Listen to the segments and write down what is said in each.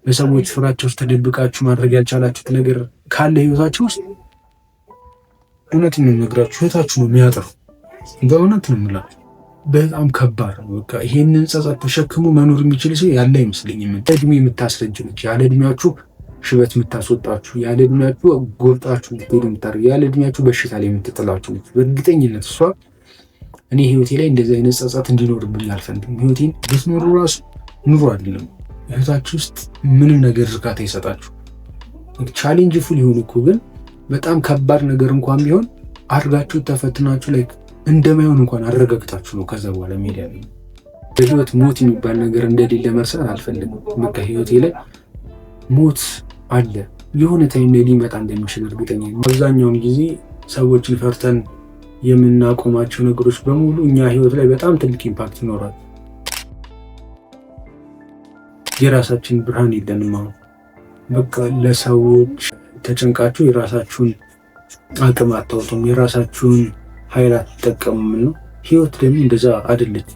በሰዎች ፍራቻ ውስጥ ተደብቃችሁ ማድረግ ያልቻላችሁት ነገር ካለ ህይወታችሁ ውስጥ፣ እውነት ነው የምነግራችሁ፣ ህይወታችሁ ነው የሚያጥረው። በእውነት ነው የምላችሁ። በጣም ከባድ ነው። በቃ ይሄንን ጸጸት ተሸክሞ መኖር የሚችል ሰው ያለ አይመስለኝም። እድሜ የምታስረጅ ነች። ያለ እድሜያችሁ ሽበት የምታስወጣችሁ፣ ያለ እድሜያችሁ ጎብጣችሁ እንድትሄዱ የምታደርግ፣ ያለ እድሜያችሁ በሽታ ላይ የምትጥላችሁ ነች። በእርግጠኝነት እሷ እኔ ህይወቴ ላይ እንደዚህ አይነት ጸጸት እንዲኖርብኝ አልፈልግም። ህይወቴን ብትኖሩ ራሱ ኑሮ አይደለም። ህይወታችሁ ውስጥ ምንም ነገር እርካታ ይሰጣችሁ። Challengeful ይሁን እኮ ግን በጣም ከባድ ነገር እንኳን ቢሆን አድርጋችሁ ተፈትናችሁ like እንደማይሆን እንኳን አረጋግጣችሁ ነው ከዛ በኋላ መሄድ ያለ። በህይወት ሞት የሚባል ነገር እንደሌለ መርሳት አልፈልግም። በቃ ህይወቴ ላይ ሞት አለ፣ የሆነ time ላይ ሊመጣ እንደሚችል እርግጠኛ። አብዛኛውን ጊዜ ሰዎችን ፈርተን የምናቆማቸው ነገሮች በሙሉ እኛ ህይወት ላይ በጣም ትልቅ impact ይኖራል። የራሳችን ብርሃን የለንም። አሁን በቃ ለሰዎች ተጨንቃችሁ የራሳችሁን አቅም አታወጡም፣ የራሳችሁን ኃይል አትጠቀሙም ነው። ህይወት ደግሞ እንደዛ አይደለች።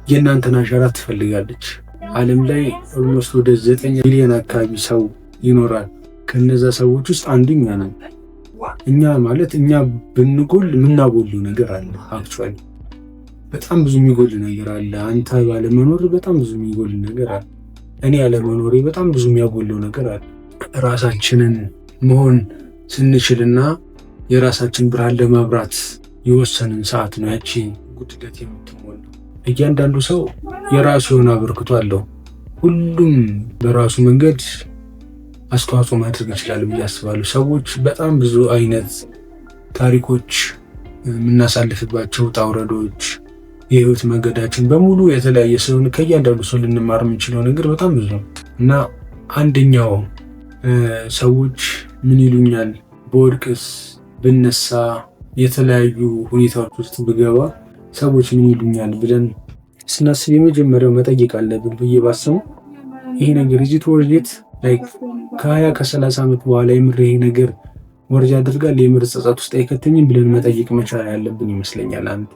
የእናንተን አሻራ ትፈልጋለች። ዓለም ላይ almost ወደ 9 ቢሊዮን አካባቢ ሰው ይኖራል። ከነዛ ሰዎች ውስጥ አንዱ እኛ ነን። እኛ ማለት እኛ ብንጎል የምናጎሉ ነገር አለ። Actually በጣም ብዙ የሚጎል ነገር አለ። አንተ ባለመኖር በጣም ብዙ የሚጎል ነገር አለ። እኔ ያለመኖሬ በጣም ብዙ የሚያጎለው ነገር አለ። ራሳችንን መሆን ስንችልና የራሳችን ብርሃን ለማብራት የወሰንን ሰዓት ነው ያቺ ጉድለት የምትሞላው። እያንዳንዱ ሰው የራሱ የሆነ አበርክቶ አለው። ሁሉም በራሱ መንገድ አስተዋጽኦ ማድረግ ይችላል ብዬ አስባለሁ። ሰዎች በጣም ብዙ አይነት ታሪኮች የምናሳልፍባቸው ውጣ ውረዶች፣ የህይወት መንገዳችን በሙሉ የተለያየ ስለሆነ ከእያንዳንዱ ሰው ልንማር የምንችለው ነገር በጣም ብዙ ነው። እና አንደኛው ሰዎች ምን ይሉኛል፣ ብወድቅስ፣ ብነሳ፣ የተለያዩ ሁኔታዎች ውስጥ ብገባ ሰዎች ምን ይሉኛል ብለን ስናስብ የመጀመሪያው መጠየቅ አለብን ብዬ ባስበው ይሄ ነገር is it worth it? Like ከ20 ከ30 ዓመት በኋላ የምር ይሄ ነገር worth ያደርጋል፣ የምር ጸጸት ውስጥ አይከተኝም ብለን መጠየቅ መቻል ያለብን ይመስለኛል። አንድ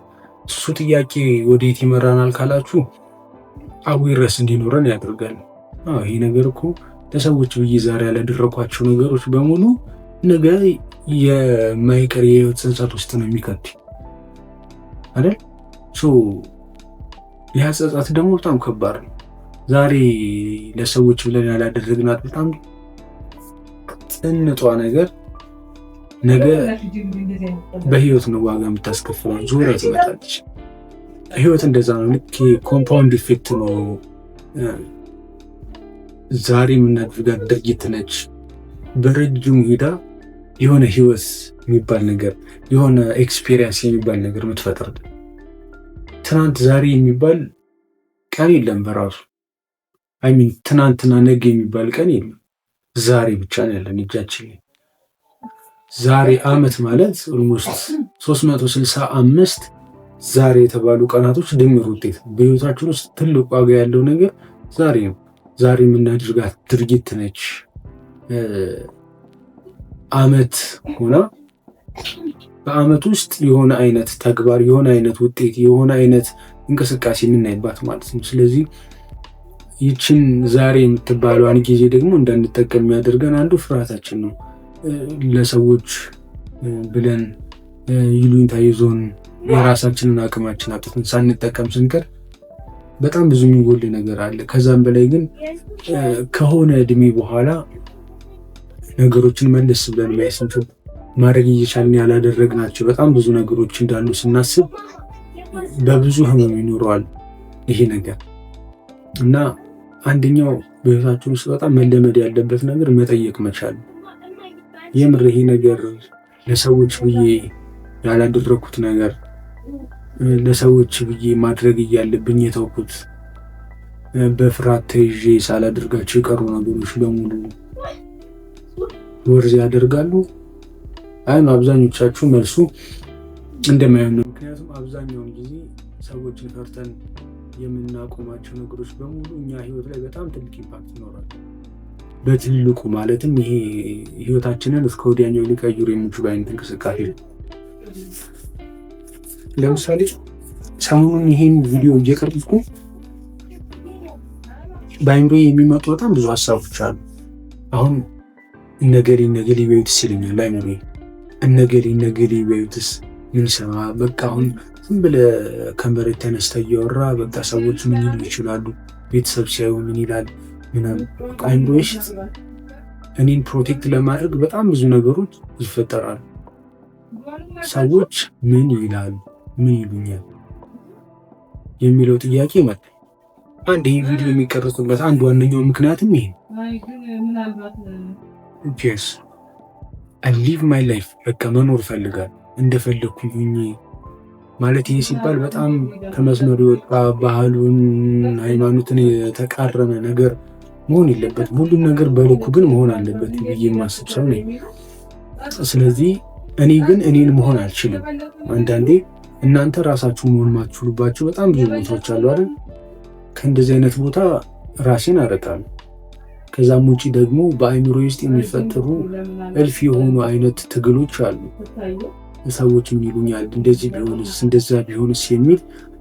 እሱ ጥያቄ ወዴት ይመራናል ካላችሁ awareness እንዲኖረን ያደርጋል። ይሄ ነገር እኮ ለሰዎች ብዬ ዛሬ ያላደረኳቸው ነገሮች በሙሉ ነገ የማይቀር የህይወት ጸጸት ውስጥ ነው የሚከቱ አይደል? ያ ጸጸት ደግሞ በጣም ከባድ ነው። ዛሬ ለሰዎች ብለን ያላደረግናት በጣም ጥንጧ ነገር ነገ በህይወት ነው ዋጋ የምታስከፍለው። ዞራ ትመጣለች። ህይወት እንደዛ ነው። ልክ compound effect ነው። ዛሬ የምናደርጋት ድርጊት ነች በረጅሙ ሄዳ የሆነ ህይወት የሚባል ነገር፣ የሆነ experience የሚባል ነገር የምትፈጥር። ትናንት ዛሬ የሚባል ቀን የለም በራሱ። I mean ትናንትና ነገ የሚባል ቀን የለም። ዛሬ ብቻ ነው ያለን እጃችን ላይ። ዛሬ አመት ማለት almost 365 ዛሬ የተባሉ ቀናቶች ድምር ውጤት ነው። በህይወታችን ውስጥ ትልቅ ዋጋ ያለው ነገር ዛሬ ነው። ዛሬ የምናደርጋት ድርጊት ነች አመት ሆና በአመት ውስጥ የሆነ አይነት ተግባር፣ የሆነ አይነት ውጤት፣ የሆነ አይነት እንቅስቃሴ የምናይባት ማለት ነው። ስለዚህ ይችን ዛሬ የምትባለዋን ጊዜ ደግሞ እንዳንጠቀም የሚያደርገን አንዱ ፍርሃታችን ነው። ለሰዎች ብለን ይሉኝታ ይዞን የራሳችንን አቅማችን አጥተን ሳንጠቀም ስንቀር በጣም ብዙ የሚጎል ነገር አለ። ከዛም በላይ ግን ከሆነ እድሜ በኋላ ነገሮችን መለስ ብለን ማየት ስንችል ማድረግ እየቻልን ያላደረግናቸው በጣም ብዙ ነገሮች እንዳሉ ስናስብ በብዙ ህመም ይኖረዋል ይሄ ነገር። እና አንደኛው በህይወታችን ውስጥ በጣም መለመድ ያለበት ነገር መጠየቅ መቻል። የምር ይሄ ነገር ለሰዎች ብዬ ያላደረግኩት ነገር፣ ለሰዎች ብዬ ማድረግ እያለብኝ የተውኩት፣ በፍርሃት ተይዤ ሳላደርጋቸው የቀሩ ነገሮች በሙሉ worth ያደርጋሉ? አይ፣ አብዛኞቻችሁ መልሱ እንደማይሆን ነው። ምክንያቱም አብዛኛውን ጊዜ ሰዎችን ፈርተን የምናቆማቸው ነገሮች በሙሉ እኛ ህይወት ላይ በጣም ትልቅ impact ይኖራል። በትልቁ ማለትም ይሄ ህይወታችንን እስከ ወዲያኛው ሊቀይሩ የሚችሉ አይነት እንቅስቃሴ ነው። ለምሳሌ ሰሞኑን ይሄን ቪዲዮ እየቀረጽኩ በአይምሮ የሚመጡ በጣም ብዙ ሀሳቦች አሉ። አሁን እነገሌ እነገሌ ቢያዩትስ ይለኛል አይምሮዬ። እነገሌ እነገሌ ቢያዩትስ ምን ይሰማ? በቃ አሁን ዝም ብለህ ከመሬት ተነስተህ እያወራ በቃ ሰዎች ምን ይሉ ይችላሉ? ቤተሰብ ሲያዩ ምን ይላል? ምናምን አይምሮዬ እኔን protect ለማድረግ በጣም ብዙ ነገሮች ይፈጠራሉ። ሰዎች ምን ይላሉ፣ ምን ይሉኛል የሚለው ጥያቄ መጣ። አንድ ይህ ቪዲዮ የሚቀረጽበት አንድ ዋነኛው ምክንያትም ይሄ yes, I live my life፣ በቃ መኖር እፈልጋለሁ እንደፈለግኩኝ ሁኜ። ማለት ይህ ሲባል በጣም ከመስመሩ የወጣ፣ ባህሉን ሃይማኖትን የተቃረነ ነገር መሆን የለበትም። ሁሉም ነገር በልኩ ግን መሆን አለበት ብዬ የማስብ ሰው ነኝ። ስለዚህ እኔ ግን እኔን መሆን አልችልም። አንዳንዴ እናንተ ራሳችሁ መሆን ማትችሉባቸው በጣም ብዙ ቦታዎች አሉ አይደል? ከእንደዚህ አይነት ቦታ ራሴን አረቃለሁ። ከዛም ውጭ ደግሞ በአእምሮ ውስጥ የሚፈጠሩ እልፍ የሆኑ አይነት ትግሎች አሉ። ሰዎች ምን ይሉኛል፣ እንደዚህ ቢሆንስ፣ እንደዛ ቢሆንስ የሚል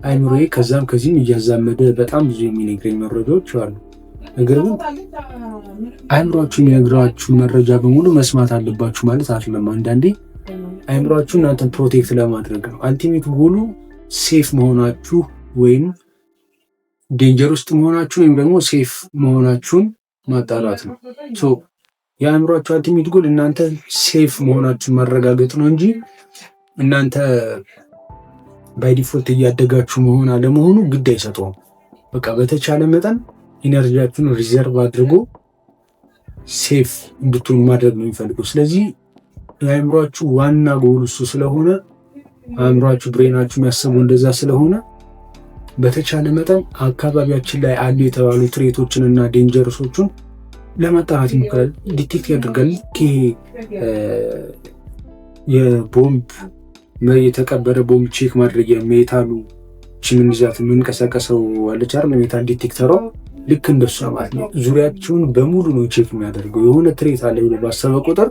አእምሮዬ ከዛም ከዚህም እያዛመደ በጣም ብዙ የሚነግረኝ መረጃዎች አሉ። ነገር ግን አእምሯችሁ የሚነግራችሁን መረጃ በሙሉ መስማት አለባችሁ ማለት አይደለም። አንዳንዴ አእምሯችሁ እናንተን protect ለማድረግ ነው። Ultimate goal ኡ safe መሆናችሁ ወይም danger ውስጥ መሆናችሁን ወይም ደግሞ safe መሆናችሁን ማጣራት ነው። So የአእምሯችሁ ultimate goal እናንተ safe መሆናችሁን ማረጋገጥ ነው እንጂ እናንተ by default እያደጋችሁ መሆን አለመሆኑ ግድ አይሰጠውም። በቃ በተቻለ መጠን energy ያችሁን reserve አድርጎ safe እንድትሆኑ ማድረግ ነው የሚፈልገው። ስለዚህ የአእምሯችሁ ዋና ጎል እሱ ስለሆነ፣ አእምሯችሁ brain ኣችሁ የሚያስበው እንደዛ ስለሆነ፣ በተቻለ መጠን አካባቢያችን ላይ አሉ የተባሉ threat ኦችን እና dangers ኦቹን ለማጣራት ይሞክራል። Detect ያደርጋል። ይሄ የቦምብ፣ የተቀበረ ቦምብ check ማድረጊያ metal ኡ የምንይዛት የምንቀሳቀሰው አለች አይደል? Metal detector ሯ ልክ እንደሷ ማለት ነው። ዙሪያችሁን በሙሉ ነው check የሚያደርገው። የሆነ threat አለ ብሎ ባሰበ ቁጥር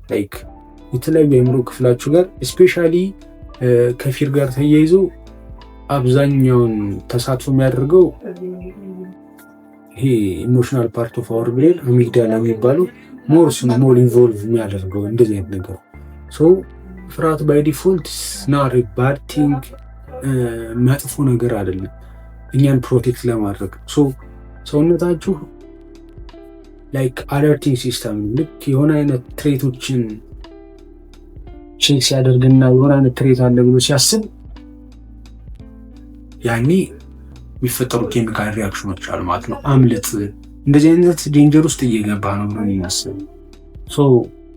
like የተለያዩ የአእምሮ ክፍላችሁ ጋር፣ especially ከ fear ጋር ተያይዞ አብዛኛውን ተሳትፎ የሚያደርገው ይሄ emotional part of our brain amygdala የሚባለው more እሱ ነው more involve የሚያደርገው እንደዚህ አይነት ነገር። So ፍርሃት by default not bad thing፣ መጥፎ ነገር አይደለም፣ እኛን protect ለማድረግ። So ሰውነታችሁ like alerting system ልክ የሆነ አይነት threat ኦችን check ሲያደርግና የሆነ አይነት threat አለ ብሎ ሲያስብ ያኔ የሚፈጠሩ chemical reaction ኖች አሉ ማለት ነው። አምልጥ፣ እንደዚህ አይነት danger ውስጥ እየገባ ነው ብሎ የሚያስብ፣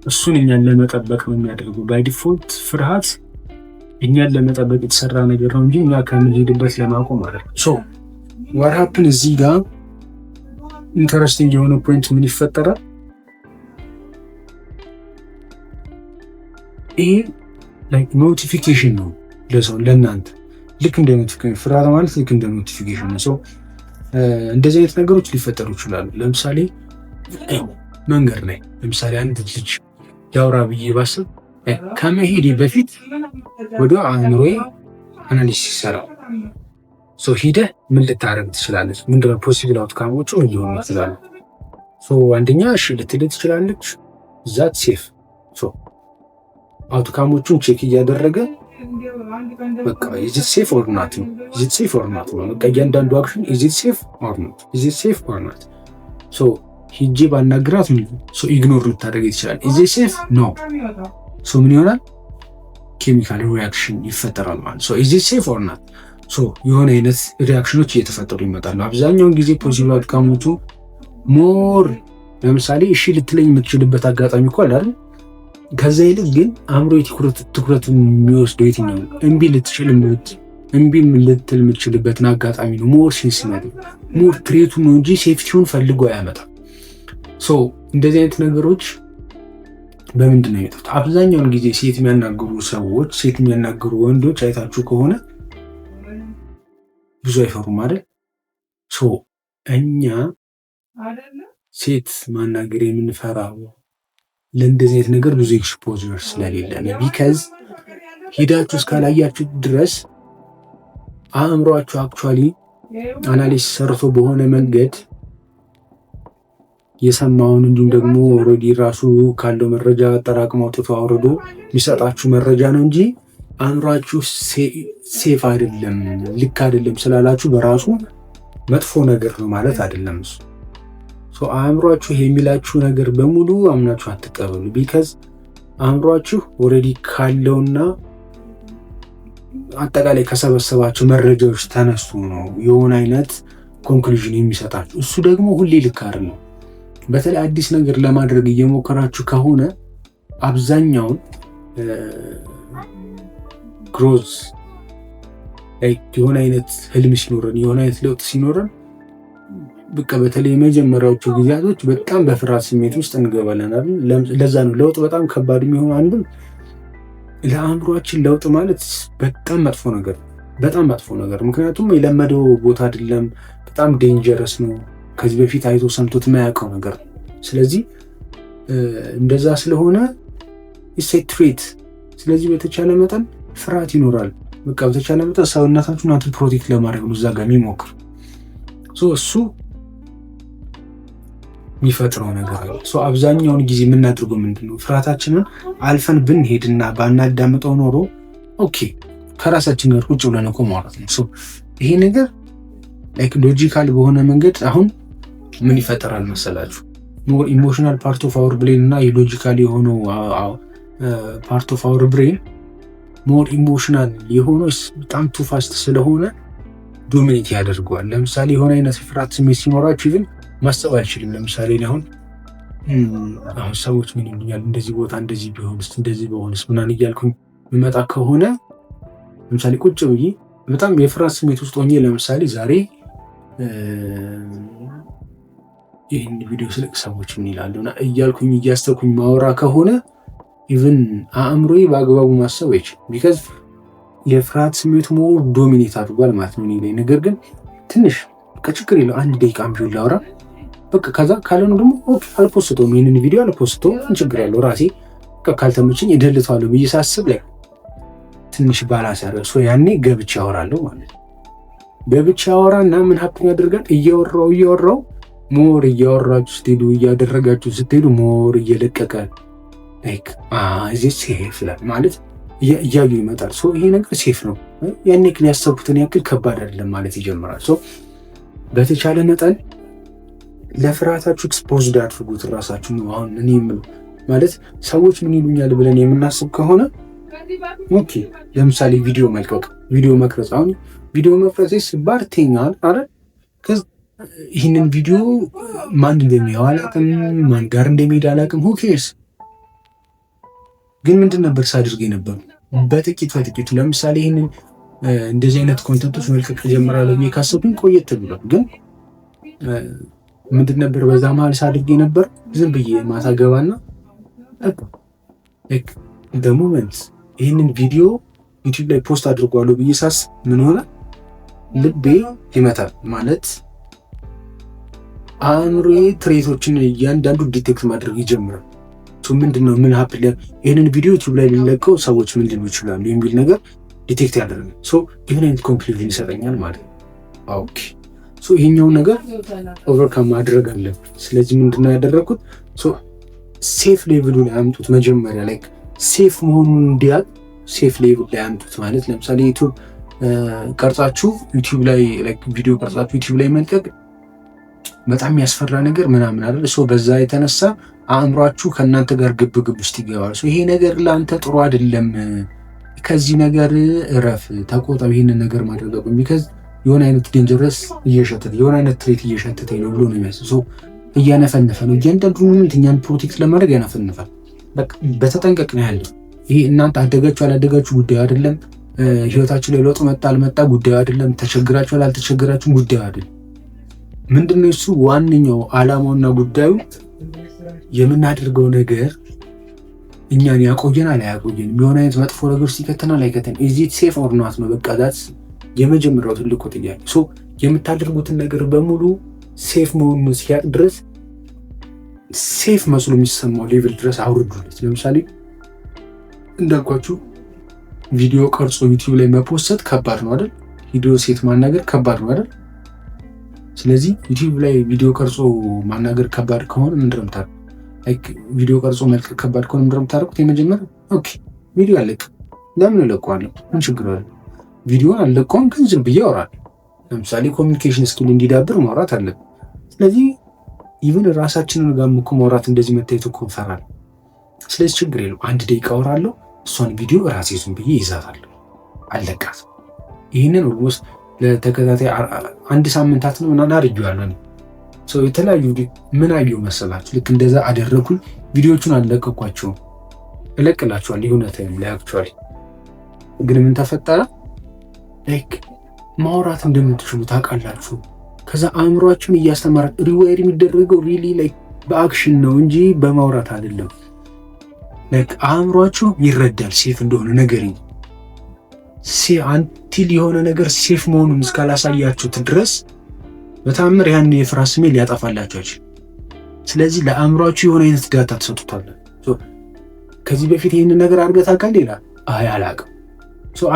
እሱን እኛን ለመጠበቅ ነው የሚያደርገው። By default ፍርሃት እኛን ለመጠበቅ የተሰራ ነገር ነው እንጂ እኛ ከምንሄድበት ለማቆም ማለት ነው። So what happen፣ እዚህ ጋር interesting የሆነ point ምን ይፈጠራል? ይሄ like notification ነው ለሰው፣ ለእናንተ ልክ እንደ notification። ፍርሃት ማለት ልክ እንደ notification ነው። So እንደዚህ አይነት ነገሮች ሊፈጠሩ ይችላሉ። ለምሳሌ መንገድ ላይ ለምሳሌ አንድ ልጅ ያውራ ብዬ ባስብ ከመሄዴ በፊት ወደ አእምሮዬ analysis ይሰራል። So ሂደህ ምን ልታደርግ ትችላለች? ምንድነው possible outcome ኦቹ፣ ምን ሊሆኑ ይችላሉ? አንደኛ እሺ ልትል ትችላለች። Is that safe? Outcome ኦቹን check እያደረገ በቃ is it safe or not ነው። Is it safe or not ነው። በቃ እያንዳንዱ action is it safe or not፣ is it safe or not። So ሂጄ ባናግራት ምን፣ so ignore ልታደርግ ይችላል። Is it safe? No። So ምን ይሆናል? Chemical reaction ይፈጠራል ማለት። So is it safe or not? So የሆነ አይነት reaction ኖች እየተፈጠሩ ይመጣሉ። አብዛኛውን ጊዜ possible outcome ኦቹ more ለምሳሌ እሺ ልትለኝ የምትችልበት አጋጣሚ እኮ አለ አይደል? ከዛ ይልቅ ግን አእምሮ ትኩረት የሚወስደው የትኛው እምቢ ልትችል እምቢ ልትል የምትችልበትን አጋጣሚ ነው። More sense የሚያደርግ more threat ኡ ነው እንጂ safety ውን ፈልጎ አያመጣም። So እንደዚህ አይነት ነገሮች በምንድን ነው የሚመጡት? አብዛኛውን ጊዜ ሴት የሚያናግሩ ሰዎች፣ ሴት የሚያናግሩ ወንዶች አይታችሁ ከሆነ ብዙ አይፈሩም አይደል? So እኛ ሴት ማናገር የምንፈራው ለእንደዚህ አይነት ነገር ብዙ exposure ስለሌለን፣ because ሂዳችሁ እስካላያችሁ ድረስ አእምሯችሁ actually analysis ሰርቶ በሆነ መንገድ የሰማውን እንዲሁም ደግሞ already ራሱ ካለው መረጃ አጠራቅሞ አውጥቶ አውርዶ የሚሰጣችሁ መረጃ ነው እንጂ አእምሯችሁ safe አይደለም፣ ልክ አይደለም ስላላችሁ በራሱ መጥፎ ነገር ነው ማለት አይደለም። እሱ አእምሯችሁ የሚላችሁ ነገር በሙሉ አምናችሁ አትቀበሉ። Because አእምሯችሁ already ካለውና አጠቃላይ ከሰበሰባቸው መረጃዎች ተነስቶ ነው የሆነ አይነት conclusion የሚሰጣችሁ። እሱ ደግሞ ሁሌ ልክ አይደለም። በተለይ አዲስ ነገር ለማድረግ እየሞከራችሁ ከሆነ አብዛኛውን growth፣ የሆነ አይነት ህልም ሲኖረን፣ የሆነ አይነት ለውጥ ሲኖረን፣ በቃ በተለይ የመጀመሪያዎቹ ጊዜያቶች በጣም በፍርሃት ስሜት ውስጥ እንገባለን አይደል? ለዛ ነው ለውጥ በጣም ከባድ የሚሆነው። አንድም ለአእምሯችን ለውጥ ማለት በጣም መጥፎ ነገር፣ በጣም መጥፎ ነገር። ምክንያቱም የለመደው ቦታ አይደለም፣ በጣም dangerous ነው። ከዚህ በፊት አይቶ ሰምቶት የማያውቀው ነገር ነው። ስለዚህ እንደዛ ስለሆነ it's a threat። ስለዚህ በተቻለ መጠን ፍርሃት ይኖራል። በቃ በተቻለ መጠን ሰውነታችሁን እናንተን protect ለማድረግ ነው እዛ ጋር የሚሞክር። እሱ የሚፈጥረው ነገር አለ። አብዛኛውን ጊዜ የምናደርገው ምንድን ነው? ፍርሃታችንን አልፈን ብንሄድና ባናዳምጠው ኖሮ okay ከራሳችን ጋር ቁጭ ብለን እኮ ማውራት ነው። ይሄ ነገር like logical በሆነ መንገድ አሁን ምን ይፈጠራል መሰላችሁ? More emotional part of our brain እና የ logical የሆነው part of our brain፣ more emotional የሆነው በጣም too fast ስለሆነ dominate ያደርገዋል። ለምሳሌ የሆነ አይነት ፍርሃት ስሜት ሲኖራችሁ even ማሰብ አልችልም። ለምሳሌ አሁን ሰዎች ምን ይሉኛል፣ እንደዚህ ቦታ እንደዚህ ቢሆንስ፣ እንደዚህ በሆንስ ምናምን እያልኩኝ የምመጣ ከሆነ፣ ለምሳሌ ቁጭ ብዬ በጣም የፍርሃት ስሜት ውስጥ ሆኜ ለምሳሌ ዛሬ ይህን ቪዲዮ ስለቅ ሰዎች ምን ይላሉ እያልኩኝ እያሰብኩኝ ማወራ ከሆነ even አእምሮዬ በአግባቡ ማሰብ አይችልም። Because የፍርሃት ስሜቱ more dominate አድርጓል ማለት ነው እኔ ላይ። ነገር ግን ትንሽ ከችግር የለው፣ አንድ ደቂቃም ቢሆን ላውራ በቃ፣ ከዛ ካልሆነ ደግሞ አል post ተውም፣ ይህንን ቪዲዮ አል post ተውም፣ ምን ችግር ያለው፣ ራሴ ካልተመቸኝ እ delete ዋለሁ ብዬ ሳስብ ላይ ትንሽ balance ያደርጋል። ያኔ ገብቼ አወራለሁ ማለት ነው። ገብቼ አወራና ምን happen ያደርጋል? እያወራው እያወራው፣ more እያወራችሁ ስትሄዱ፣ እያደረጋችሁ ስትሄዱ more እየለቀቀ like እዚህ safe ይላል ማለት እያዩ ይመጣል። So ይሄ ነገር safe ነው፣ ያን ያክል ያሰብኩትን ያክል ከባድ አይደለም ማለት ይጀምራል። So በተቻለ መጠን ለፍርሃታችሁ exposed አድርጉት ራሳችሁ ነው። አሁን እኔ የምለው ማለት ሰዎች ምን ይሉኛል ብለን የምናስብ ከሆነ okay፣ ለምሳሌ ቪዲዮ መልቀቅ፣ ቪዲዮ መቅረጽ፣ አሁን ቪዲዮ መቅረጽ ስባርቴኛል አይደል? ይህንን ቪዲዮ ማን እንደሚያው አላውቅም፣ ማን ጋር እንደሚሄድ አላውቅም። Who cares? ግን ምንድን ነበር ሳድርግ የነበሩ በጥቂት በጥቂቱ፣ ለምሳሌ ይህንን እንደዚህ አይነት content ኦች መልቀቅ እጀምራለሁ ብዬ ካሰብኩኝ ቆየት ብሏል። ግን ምንድን ነበር በዛ መሀል ሳድርግ የነበር? ዝም ብዬ ማታ ገባና the moment ይህንን ቪዲዮ ዩቲዩብ ላይ post አድርጓለሁ ብዬ ሳስብ ምን ሆነ? ልቤ ይመታል፣ ማለት አእምሮዬ threat ኦችን እያንዳንዱ detect ማድረግ ይጀምራል። ምንድነው፣ ምን happen፣ ይህንን ቪዲዮ ዩቲዩብ ላይ ሊለቀው ሰዎች ምን ሊሉ ይችላሉ የሚል ነገር detect ያደርጋል። የሆነ አይነት conclusion ይሰጠኛል ማለት ነው። Okay፣ ይሄኛውን ነገር overcome ማድረግ አለብን። ስለዚህ ምንድነው ያደረግኩት? Safe level ኡ ላይ አምጡት። መጀመሪያ ላይ safe መሆኑን እንዲያውቅ safe level ላይ አምጡት። ማለት ለምሳሌ ዩቲዩብ ቀርጻችሁ ዩቲዩብ ላይ፣ ቪዲዮ ቀርጻችሁ ዩቲዩብ ላይ መልቀቅ በጣም የሚያስፈራ ነገር ምናምን አይደል? So በዛ የተነሳ አእምሯችሁ ከእናንተ ጋር ግብ ግብ ውስጥ ይገባል። ይሄ ነገር ለአንተ ጥሩ አይደለም፣ ከዚህ ነገር እረፍ፣ ተቆጠብ፣ ይህንን ነገር ማድረግ አቁም፣ because የሆነ አይነት dangerous እየሸተተ፣ የሆነ አይነት threat እየሸተተኝ ነው ብሎ ነው የሚያስብ። እያነፈነፈ ነው፣ እያንዳንዱ moment እኛን protect ለማድረግ ያነፈንፋል። በተጠንቀቅ ነው ያለው። ይሄ እናንተ አደጋችሁ አላደጋችሁ ጉዳዩ አይደለም። ህይወታችሁ ላይ ለውጥ መጣ አልመጣ ጉዳዩ አይደለም። ተቸግራችኋል አልተቸግራችሁም ጉዳዩ አይደለም። ምንድነው እሱ ዋነኛው አላማውና ጉዳዩ? የምናደርገው ነገር እኛን ያቆየናል አያቆየንም፣ የሆነ አይነት መጥፎ ነገር ውስጥ ይከተናል አይከተንም፣ is it safe or not ነው። በቃ that's የመጀመሪያው ትልቁ ጥያቄ። So የምታደርጉትን ነገር በሙሉ safe መሆኑን ሲያቅ ድረስ፣ safe መስሎ የሚሰማው level ድረስ አውርዱለት። ለምሳሌ እንዳልኳችሁ ቪዲዮ ቀርጾ ዩቲዩብ ላይ መ post ከባድ ነው አይደል? ቪዲዮ ሴት ማናገር ከባድ ነው አይደል? ስለዚህ ምንድን ነው ያደረግኩት? ስለዚህ ዩቲዩብ ላይ ቪዲዮ ቀርጾ ማናገር ከባድ ከሆነ ምንድን ነው የምታደርጉት? Like ቪዲዮ ቀርጾ መልቀቅ ከባድ ከሆነ ምንድን ነው የምታደርጉት? የመጀመሪያው okay ቪዲዮ አለቅ ለምን እለቀዋለሁ? ምን ችግር አለ? ቪዲዮን አልለቀውም፣ ግን ዝም ብዬ አወራለሁ። ለምሳሌ communication skill እንዲዳብር ማውራት አለብን። ስለዚህ even ራሳችንን ጋር እኮ ማውራት እንደዚህ መታየቱ እኮ እንፈራለን። ስለዚህ ችግር የለውም፣ 1 ደቂቃ አወራለሁ። እሷን ቪዲዮ ራሴ ዝም ብዬ ይዛታለሁ፣ አለቃት። ይህንን almost ለተከታታይ አንድ ሳምንታት ነው ምናምን አድርጌዋለሁ። So የተለያዩ ምን አየሁ መሰላችሁ? ልክ እንደዛ አደረኩኝ። ቪዲዮቹን አልለቀኳቸውም፣ እለቅላችኋለሁ የሆነ time ላይ actually። ግን ምን ተፈጠረ? Like ማውራት እንደምትችሉ ታውቃላችሁ። ከዛ አእምሯችሁን እያስተማራ rewire የሚደረገው really like በ action ነው እንጂ በማውራት አይደለም። Like አእምሯችሁ ይረዳል safe እንደሆነ ነገር until የሆነ ነገር safe መሆኑን እስካላሳያችሁት ድረስ በታምር ያን የፍርሃት ስሜት ሊያጠፋላችሁ አይችልም። ስለዚህ ለአእምሯችሁ የሆነ አይነት data ትሰጡታላችሁ። ከዚህ በፊት ይህንን ነገር አድርገህ ታውቃለህ ይላል። አይ አላውቅም።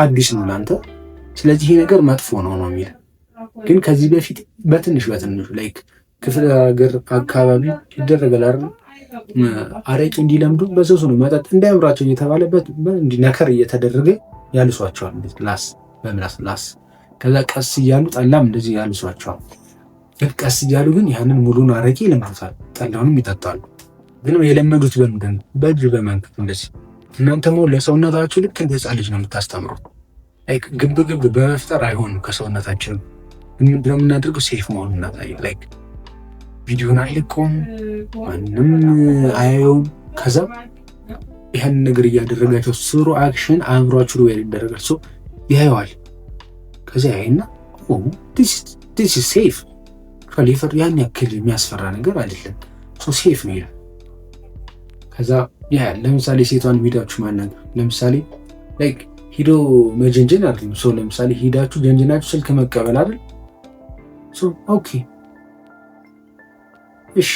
አዲስ ነው ለአንተ። ስለዚህ ይሄ ነገር መጥፎ ነው ነው የሚል። ግን ከዚህ በፊት በትንሽ በትንሹ like ክፍለ ሀገር አካባቢ ይደረጋል አይደል? አረቂ እንዲለምዱ በሰሱ ነው መጠጥ እንዳያምራቸው እየተባለበት ነከር እየተደረገ ያልሷቸዋል። ላስ በምላስ ላስ። ከዛ ቀስ እያሉ ጠላም እንደዚህ ያልሷቸዋል። ቀስ እያሉ ግን ያንን ሙሉን አረቂ ይለምዱታል፣ ጠላውንም ይጠጣሉ። ግን የለመዱት በምንድን ነው? በእጅ በመንከት እንደዚህ። እናንተ ለሰውነታችሁ ልክ እንደ ሕፃን ልጅ ነው የምታስተምሩት። Like ግብ ግብ በመፍጠር አይሆንም። ከሰውነታችን ምንድነው የምናደርገው? Safe መሆኑን እናሳየ። Like ቪዲዮን አይለቀውም፣ ማንም አያየውም። ከዛ ይህን ነገር እያደረጋቸው through action አእምሯችሁ rewire ይደረጋል። So ያየዋል። ከዚያ ያይና this safe፣ ያን ያክል የሚያስፈራ ነገር አይደለም፣ safe ነው ይላል። ከዛ ያያል። ለምሳሌ ሴቷን ሂዳችሁ ማናገር፣ ለምሳሌ like ሂዶ መጀንጀን አይደለም። So ለምሳሌ ሂዳችሁ ጀንጀናችሁ ስልክ መቀበል አይደል? Okay እሺ፣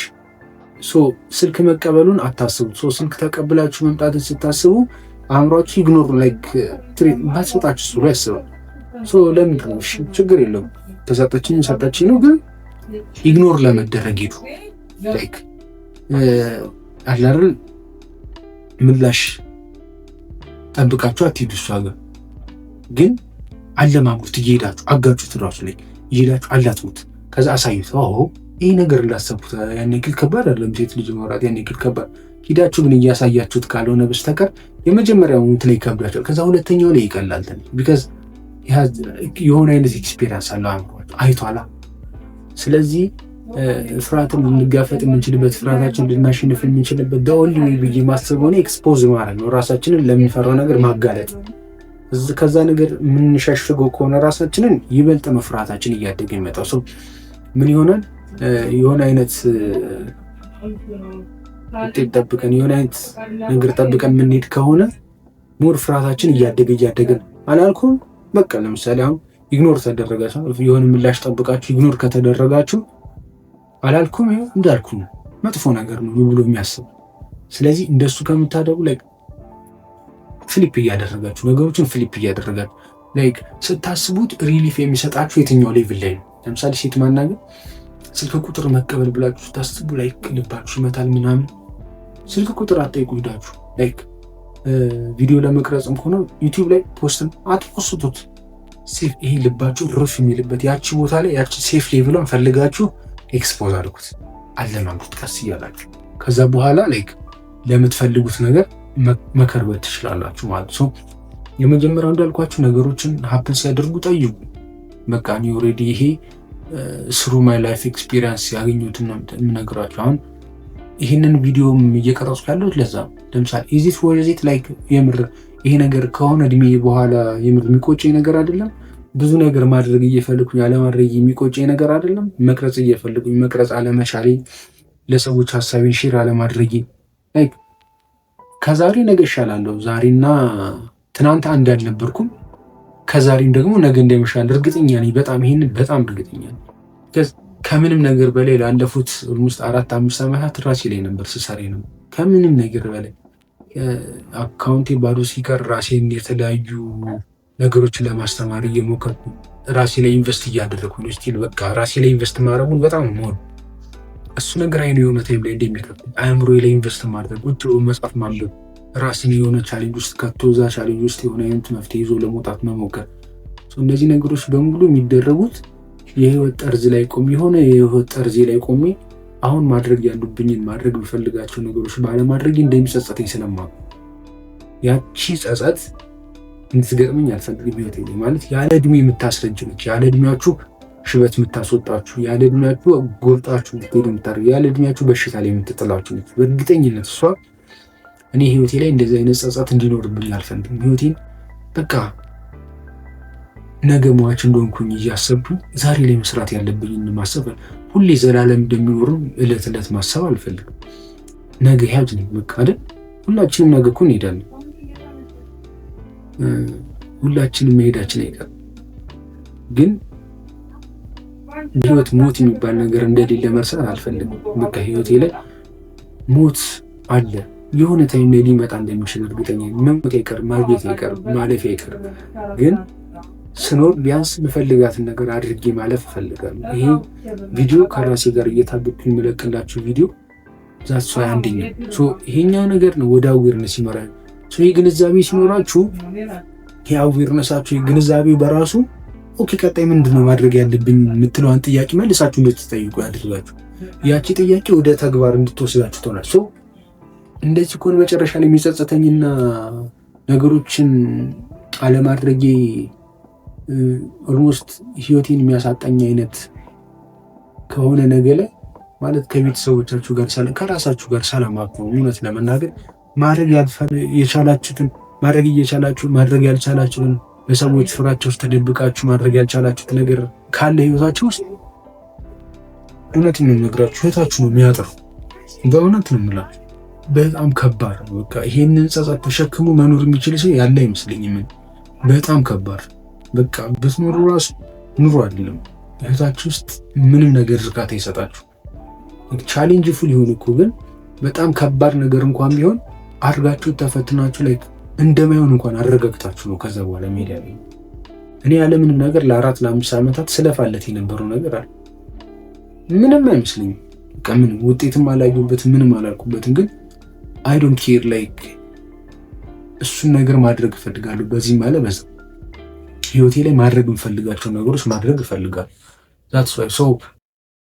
so ስልክ መቀበሉን አታስቡት። So ስልክ ተቀብላችሁ መምጣትን ስታስቡ አእምሯችሁ ignore like ባትሰጣችሁ ብሎ ያስባል። So ለምንድን ነው? እሺ ችግር የለውም፣ ተሰጠችኝ ሰጠችኝ ነው፣ ግን ignore ለመደረግ ሂዱ። Like አለ አይደል፣ ምላሽ ጠብቃችሁ አትሂዱ። እሷ ጋር ግን አለማምዱት፣ እየሄዳችሁ አጋጩት፣ ራሱ ላይ እየሄዳችሁ አላትሙት። ከዛ አሳዩት። ይህ ነገር እንዳሰብኩት ያን ያክል ከባድ አይደለም። ሴት ልጅ ማውራት ያን ያክል ከባድ ሂዳችሁ ግን እያሳያችሁት ካልሆነ በስተቀር የመጀመሪያው እንትን ላይ ይከብዳቸዋል። ከዛ ሁለተኛው ላይ ይቀላል። Because የሆነ አይነት experience አለው አእምሯቸው አይቷላ። ስለዚህ ፍርሃትን ልንጋፈጥ የምንችልበት፣ ፍርሃታችን ልናሸንፍ የምንችልበት only way ብዬ ማስበው እኔ expose ማድረግ ነው፣ ራሳችንን ለሚፈራው ነገር ማጋለጥ። ከዛ ነገር የምንሸሽገው ከሆነ ራሳችንን ይበልጥ ነው ፍርሃታችን እያደገ የሚመጣው። So ምን ይሆናል? የሆነ አይነት ውጤት ጠብቀን፣ የሆነ አይነት ነገር ጠብቀን የምንሄድ ከሆነ more ፍርሃታችን እያደገ እያደገ አላልኩም። በቃ ለምሳሌ አሁን ignore ተደረጋችሁ፣ የሆነ ምላሽ ጠብቃችሁ ignore ከተደረጋችሁ አላልኩም እንዳልኩ ነው፣ መጥፎ ነገር ነው ብሎ የሚያስብ። ስለዚህ እንደሱ ከምታደርጉ like flip እያደረጋችሁ፣ ነገሮችን flip እያደረጋችሁ like ስታስቡት relief የሚሰጣችሁ የትኛው level ላይ ነው? ለምሳሌ ሴት ማናገር፣ ስልክ ቁጥር መቀበል ብላችሁ ስታስቡ like ልባችሁ ይመታል ምናምን። ስልክ ቁጥር አትጠይቁ ሂዳችሁ። Like ቪዲዮ ለመቅረጽም ከሆነ ዩቲዩብ ላይ post ን አትፖስቱት። Safe ይሄ ልባችሁ ርፍ የሚልበት ያቺ ቦታ ላይ ያቺ safe level ኧን ፈልጋችሁ expose አድርጉት፣ አለማምዱት ቀስ እያላችሁ። ከዛ በኋላ like ለምትፈልጉት ነገር መከርበት ትችላላችሁ ማለት ነው። የመጀመሪያው እንዳልኳችሁ ነገሮችን happen ሲያደርጉ ጠይቁ። በቃ እኔ already ይሄ through my life experience ያገኘሁትን ነው የምነግራችሁ። አሁን ይህንን ቪዲዮም እየቀረጽኩ ያለሁት ለዛ ነው። ለምሳሌ is it worth it? Like የምር ይሄ ነገር ከሆነ እድሜ በኋላ የምር የሚቆጨኝ ነገር አይደለም። ብዙ ነገር ማድረግ እየፈለኩኝ አለማድረግ የሚቆጨኝ ነገር አይደለም። መቅረጽ እየፈለኩኝ መቅረጽ አለመቻሌ፣ ለሰዎች ሀሳቤን share አለማድረጌ፣ like ከዛሬ ነገ እሻላለሁ። ዛሬና ትናንት አንድ አልነበርኩም። ከዛሬም ደግሞ ነገ እንደሚሻል እርግጠኛ ነኝ። በጣም ይሄንን በጣም እርግጠኛ ነኝ። ከምንም ነገር በላይ ላለፉት almost 4-5 ዓመታት ራሴ ላይ ነበር ስሰራ ነው። ከምንም ነገር በላይ አካውንቴ ባዶ ሲቀር ራሴን የተለያዩ ነገሮች ውስጥ አስገብቼ ነገሮችን ለማስተማር እየሞከርኩ፣ ራሴ ላይ invest እያደረግኩ ነው። Still በቃ ራሴ ላይ invest ማድረጉን በጣም ነው፣ እሱ ነገር አይኑ የሆነ time ላይ እንደሚከፍል፣ አእምሮ ላይ invest ማድረግ፣ ቁጭ ብሎ መጽሐፍ ማንበብ፣ ራስን የሆነ challenge ውስጥ ከቶ እዛ challenge ውስጥ የሆነ አይነት መፍትሄ ይዞ ለመውጣት መሞከር፣ እነዚህ ነገሮች በሙሉ የሚደረጉት የህይወት ጠርዝ ላይ ቆሜ፣ የሆነ የህይወት ጠርዜ ላይ ቆሜ አሁን ማድረግ ያሉብኝን፣ ማድረግ የምፈልጋቸው ነገሮች ባለማድረግ እንደሚጸጸተኝ ስለማውቅ ያቺ ጸጸት እንድትገጥመኝ አልፈልግም። ህይወቴ ላይ ማለት ያለ እድሜ የምታስረጅ ነች። ያለ እድሜያችሁ ሽበት የምታስወጣችሁ፣ ያለ እድሜያችሁ ጎብጣችሁ እንድትሄዱ የምታደርግ፣ ያለ እድሜያችሁ በሽታ ላይ የምትጥላችሁ ነች። በእርግጠኝነት እሷ እኔ ህይወቴ ላይ እንደዚህ አይነት ጸጸት እንዲኖርብኝ አልፈልግም። ህይወቴን በቃ ነገ ሟች እንደሆንኩኝ እያሰብኩኝ ዛሬ ላይ መስራት ያለብኝን ማሰብ፣ ሁሌ ዘላለም እንደሚኖርም እለት እለት ማሰብ አልፈልግም። ነገ ያጅ ነኝ በቃ አይደል? ሁላችንም ነገ እኮ እንሄዳለን። ሁላችንም መሄዳችን አይቀርም። ግን ህይወት ሞት የሚባል ነገር እንደሌለ መርሳት አልፈልግም። በቃ ህይወቴ ላይ ሞት አለ፣ የሆነ time ላይ ሊመጣ እንደሚችል እርግጠኛ። መሞት አይቀርም፣ ማርጀት አይቀርም፣ ማለፍ አይቀርም። ግን ስኖር ቢያንስ የምፈልጋትን ነገር አድርጌ ማለፍ እፈልጋለሁ። ይሄ ቪዲዮ ከራሴ ጋር እየታገልኩ የምለቅላችሁ ቪዲዮ፣ that's why አንደኛው ይሄኛው ነገር ነው ወደ awareness ይመራል። ይህ ግንዛቤ ሲኖራችሁ፣ ይሄ awareness ኣችሁ፣ ግንዛቤው በራሱ okay ቀጣይ ምንድን ነው ማድረግ ያለብኝ የምትለዋን ጥያቄ መልሳችሁ እንድትጠይቁ ያድርጋችሁ። ያቺ ጥያቄ ወደ ተግባር እንድትወስዳችሁ ትሆናል። እንደዚህ ከሆነ መጨረሻ ላይ የሚጸጸተኝና ነገሮችን አለማድረጌ almost ህይወቴን የሚያሳጣኝ አይነት ከሆነ ነገ ላይ ማለት ከቤተሰቦቻችሁ ጋር ሰላም፣ ከራሳችሁ ጋር ሰላም አትሆኑ። እውነት ለመናገር ማድረግ የቻላችሁትን ማድረግ እየቻላችሁ ማድረግ ያልቻላችሁትን፣ በሰዎች ፍራቻ ውስጥ ተደብቃችሁ ማድረግ ያልቻላችሁት ነገር ካለ ህይወታችሁ ውስጥ፣ እውነት ነው የምነግራችሁ፣ ህይወታችሁ ነው የሚያጥረው። በእውነት ነው የምላችሁ። በጣም ከባድ ነው። በቃ ይሄንን ጸጸት ተሸክሞ መኖር የሚችል ሰው ያለ አይመስለኝም። በጣም ከባድ፣ በቃ ብትኖሩ ራሱ ኑሮ አይደለም። ህይወታችሁ ውስጥ ምንም ነገር እርካታ ይሰጣችሁ። Challengeful ይሁን እኮ ግን በጣም ከባድ ነገር እንኳን ቢሆን አድርጋችሁ ተፈትናችሁ ላይ እንደማይሆን እንኳን አረጋግጣችሁ ነው ከዛ በኋላ መሄድ ያለ። እኔ ያለምንም ነገር ለ4 ለ5 ዓመታት ስለፋለት የነበረው ነገር አለ። ምንም አይመስለኝም። በቃ ምንም ውጤትም አላየሁበትም፣ ምንም አላልኩበትም። ግን I don't care፣ like እሱን ነገር ማድረግ እፈልጋለሁ። በዚህም አለ በዛ ህይወቴ ላይ ማድረግ የምፈልጋቸው ነገሮች ማድረግ እፈልጋለሁ። That's why so